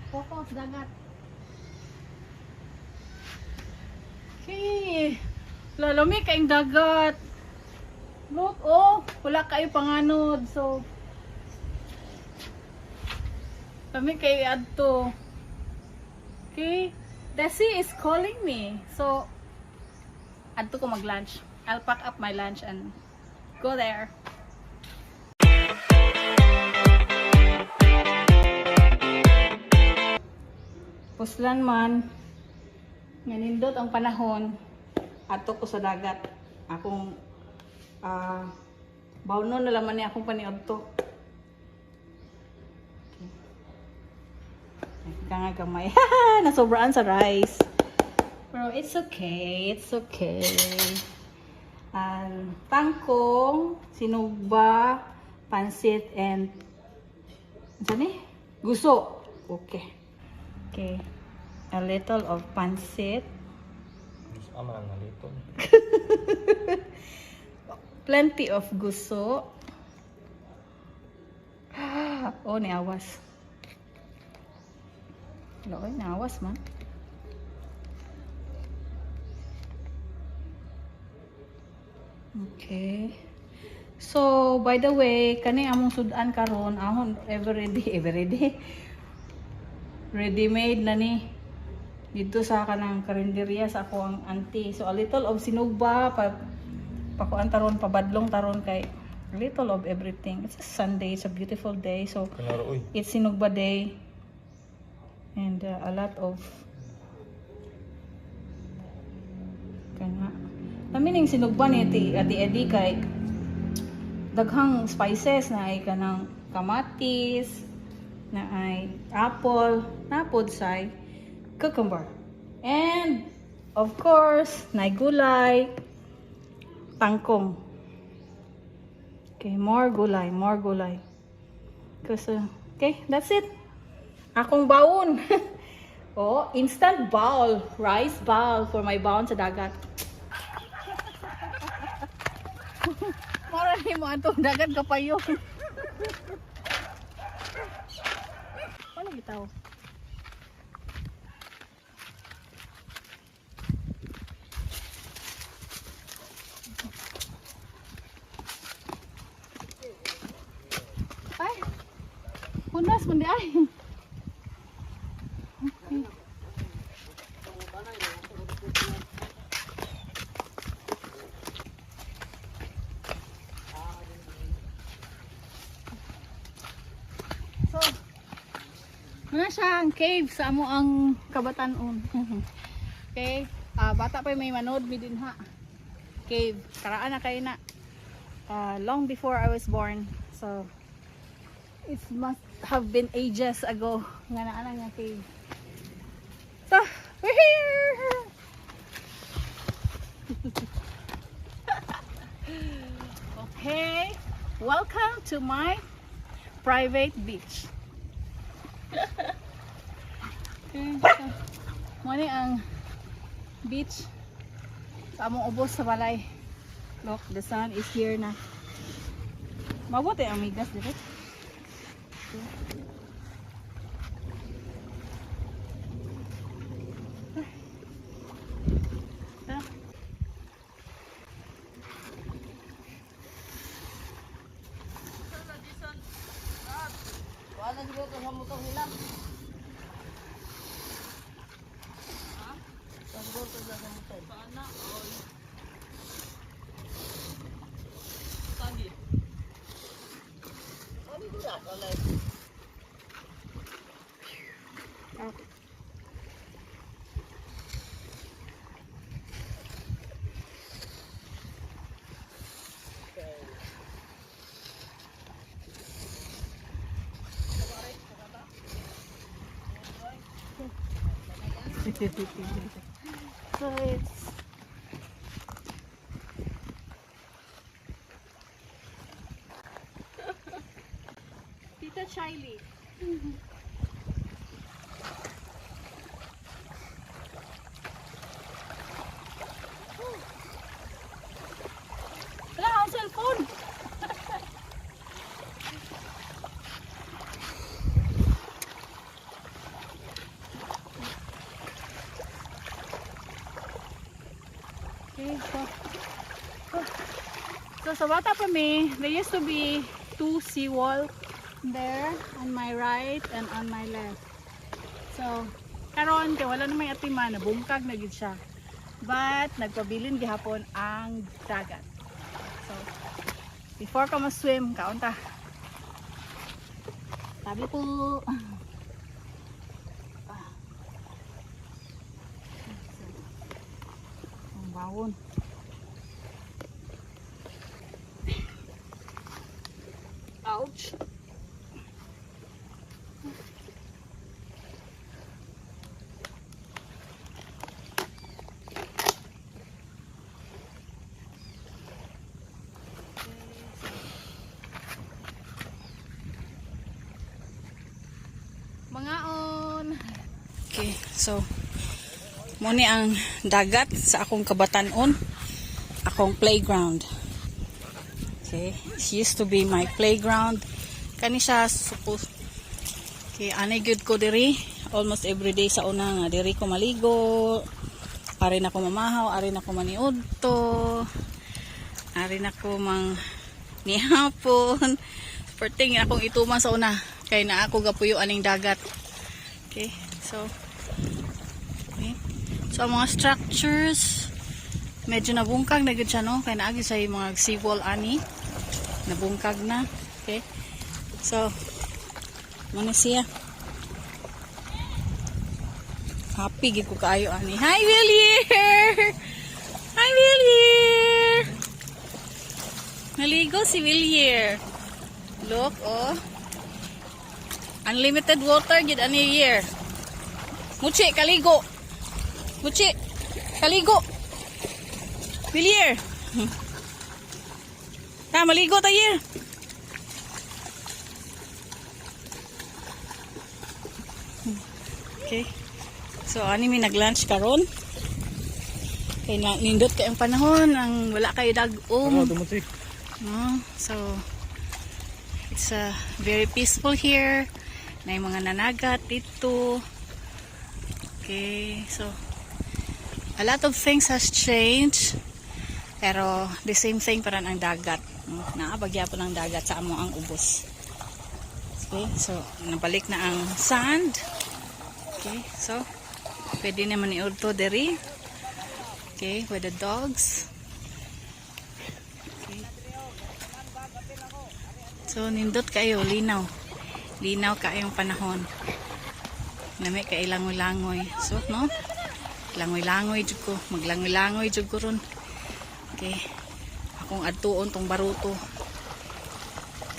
Focus dagat. Okay. Lalami kaayong dagat. Look, oh, wala kayo panganod. So, lami kaayo adto. Okay. The sea is calling me. So, adto ko mag-lunch. I'll pack up my lunch and go there. Puslan man, nga nindot ang panahon, adto ko sa dagat. Akong bawnon na laman ni akong paniudto. Okay. Nga gamay. Nasobraan sa rice. Pero it's okay, it's okay. Ang tangkong, sinugba, pansit, and ano ni? Guso. Okay. Okay. A little of pansit. Diyos ama na nalito. Plenty of guso. Oh, niawas. Okay, niawas man. Okay. So, by the way, kani among sudan karon, ahon everyday, everyday. Ready made na ni. Dito sa kanang karinderya sa ako ang auntie. So, a little of sinugba, pa pakuan taron, pabadlong taron kay a little of everything. It's a Sunday, it's a beautiful day. So, Kanaro uy. It's sinugba day. And a lot of kana. Lami ning sinugba ni Ate Edi kay daghang spices na ay kanang kamatis, na ay apple, napod say cucumber. And of course, nay gulay, tangkong. Okay, more gulay, more gulay. Kasi, okay, that's it. Akong baon. Oh, instant bowl, rice bowl for my baon sa dagat. Mora ni mo atong dagat kapayo. Wala gitaw. Ay, hunas man di ay. Okay. So, muna siya ang cave sa amo ang kabatanon. Okay, bata pa may manood mi din ha. Cave, karaan na kayo na. Long before I was born. So, it must have been ages ago nga naa na nga cave. So, we're here! Okay, welcome to my private beach. Okay, so, mo ni ang beach sa among ubos sa balay. Look, the sun is here na. Mabuti ang migas dito. Okay. Ah. Wala siguro to sa motor nila. Ha? Siguro to sa motor. Saan na? Saan di? Ano ko na? Wala. Ah. So it's Tita Chiley. Wala akong cellphone. Okay, so, oh. So sa bata pa mi, there used to be two seawall there on my right and on my left. So, karon kay wala na may atiman, nabungkag na gid siya. But nagpabilin gihapon ang dagat. So, before ka ma-swim, kaon ta. Tabi po. Ah. Ang bawon. Ouch. Mangaon. Okay, so mao ni ang dagat sa akong kabatanon, akong playground. Okay, it used to be my playground. Kani siya supposed. Okay, anay gyud ko diri almost every day sa una nga diri ko maligo. Ari na ko mamahaw, ari na ko maniudto. Ari na ko mang nihapon. Perting akong ituman sa una kay naa ako gapuyo aning dagat. Okay, so okay. So ang mga structures, medyo nabungkag na gud siya, no, kay naagi sa mga seawall ani. Nabungkag na. Okay. So mao na siya. Happy gid ko kaayo ani. Hi, Willie! Hi, Willie! Naligo si Willier. Look, oh. Unlimited water gid ani year. Muchi, kaligo. Muchi, kaligo. Willier. Ta, maligo ta year. Okay. So, ani mi nag-lunch karon. Kay na nindot kay ang panahon, ang wala kayo dag-om. Tumuti. No? So, it's very peaceful here. Na yung mga nanagat dito. Okay, so, a lot of things has changed. Pero, the same thing pa rin ang dagat. No? Naabagya po ng dagat sa amo ang ubos. Okay, so, nabalik na ang sand. Okay, so, pwede naman iurto diri. Okay, with the dogs. Okay. So, nindot kayo, linaw. Linaw kaayong panahon. Nami kay langoy-langoy. So, no? Langoy-langoy jud ko. Maglangoy-langoy jud ko ron. Okay. Akong adtuon tong baruto.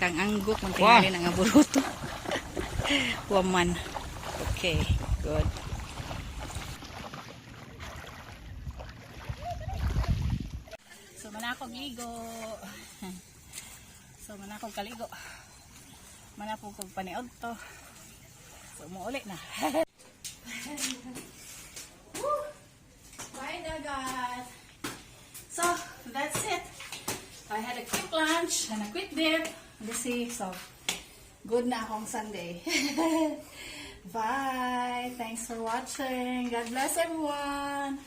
Kang anggok man tingali na nga baruto. Waman. Okay, good. So, manakog ligo. So, manakog kaligo. Manapog kog paniod to. So, umuuli na. Woo! Bye, dagat! So, that's it. I had a quick lunch and a quick dip. This is so good na akong Sunday. Bye! Thanks for watching. God bless everyone!